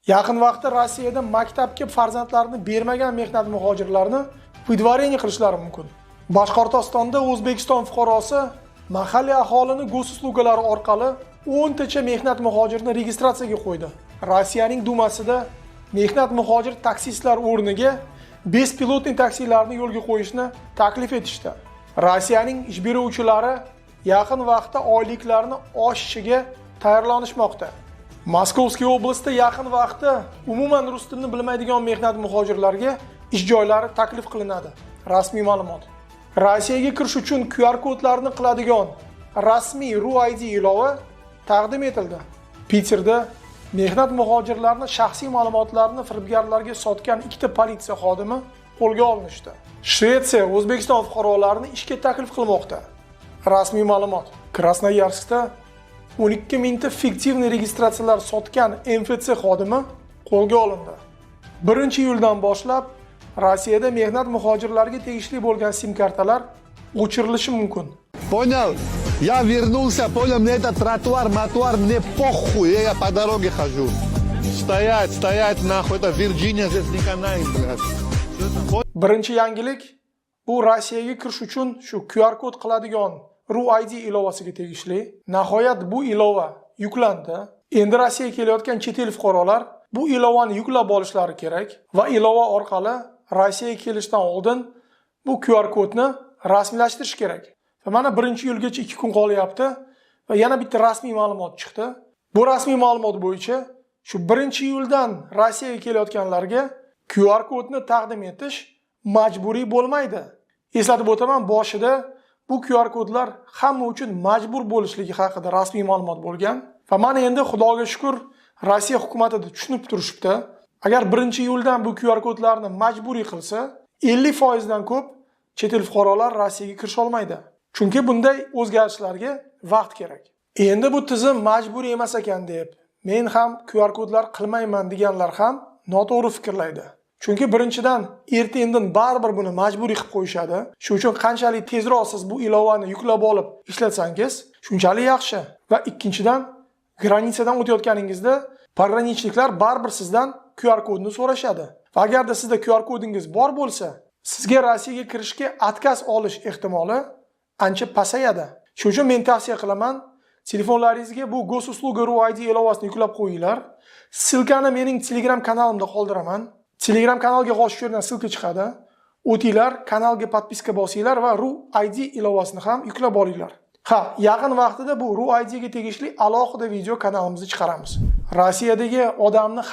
Yaqin vaqtda Rossiyada maktabga farzandlarini bermagan mehnat muhojirlarini выдворение qilishlari mumkin. Boshqirdistonda O'zbekiston fuqarosi mahalliy aholini госуслуга lari orqali 10 tacha mehnat muhojirini registratsiyaga qo'ydi. Rossiyaning Dumasida mehnat muhojir taksistlar o'rniga беспилотный taksilarni yo'lga qo'yishni taklif etishdi. Rossiyaning ish beruvchilari yaqin vaqtda oyliklarni oshishiga tayyorlanishmoqda. Московский область da yaqin vaqtda umuman rus tilini bilmaydigan mehnat muhojirlarga ish joylari taklif qilinadi. Rasmiy ma'lumot. Rossiyaga kirish uchun QR kodlarni qiladigan rasmiy RuID ilova taqdim etildi. Piterda mehnat muhojirlarini shaxsiy ma'lumotlarini firibgarlarga sotgan ikkita politsiya xodimi qo'lga olinishdi. Shvetsiya O'zbekiston fuqarolarini ishga taklif qilmoqda. Rasmiy ma'lumot. Krasnoyarskda 12 mingta фиктивный registratsiyalar sotgan МФЦ xodimi qo'lga olindi. 1-iyuldan boshlab Rossiyada mehnat muhojirlariga tegishli bo'lgan sim kartalar o'chirilishi mumkin. Понял? Я вернулся, понял, мне этот тротуар, матуар, мне похуй, я по дороге хожу. Стоять, стоять, нахуй, это Вирджиния здесь не канает, блядь. Birinchi yangilik bu Rossiyaga kirish uchun shu QR kod qiladigan RuID ilovasiga tegishli. Nihoyat bu ilova yuklandi. Endi Rossiyaga kelayotgan chet el fuqarolar bu ilovani yuklab olishlari kerak va ilova orqali Rossiyaga kelishdan oldin bu QR kodni rasmiylashtirish kerak. Va mana 1-iyulgacha 2 kun qolyapti va yana bitta rasmiy ma'lumot chiqdi. Bu rasmiy ma'lumot bo'yicha shu 1-iyuldan Rossiyaga kelayotganlarga QR kodni taqdim etish majburiy bo'lmaydi. Eslatib o'taman, boshida bu QR kodlar hamma uchun majbur bo'lishligi haqida rasmiy ma'lumot bo'lgan. Va mana endi, Xudoga shukr, Rossiya hukumatida tushunib turishibdi. Agar 1-iyuldan bu QR kodlarni majburiy qilsa, 50% dan ko'p chet el fuqarolar Rossiyaga kirisha olmaydi. Chunki bunday o'zgarishlarga vaqt kerak. Endi bu tizim majburiy emas ekan deb men ham QR kodlar qilmayman deganlar ham noto'g'ri fikrlaydi. Chunki birinchidan, erta indin baribir buni majburiy qilib qo'yishadi. Shuning uchun qanchalik tezroq siz bu ilovani yuklab olib ishlatsangiz, shunchalik yaxshi. Va ikkinchidan, граница dan o'tayotganingizda пограничник lar baribir sizdan QR kodni so'rashadi. Va agarda sizda QR kodingiz bor bo'lsa, sizga Rossiyaga kirishga отказ olish ehtimoli ancha pasayadi. Shuning uchun men tavsiya qilaman, telefonlaringizga bu Госуслуга RU ID ilovasini yuklab qo'yinglar. Ссылка ni mening Telegram kanalimda qoldiraman. Telegram kanalga qo'shib shu yerdan ссылка chiqadi. O'tinglar, kanalga подписка bosinglar va RU ID ilovasini ham yuklab olinglar. Ha, yaqin vaqtida bu RU ID ga tegishli alohida video kanalimizda chiqaramiz. Rossiyadagi odamni xavf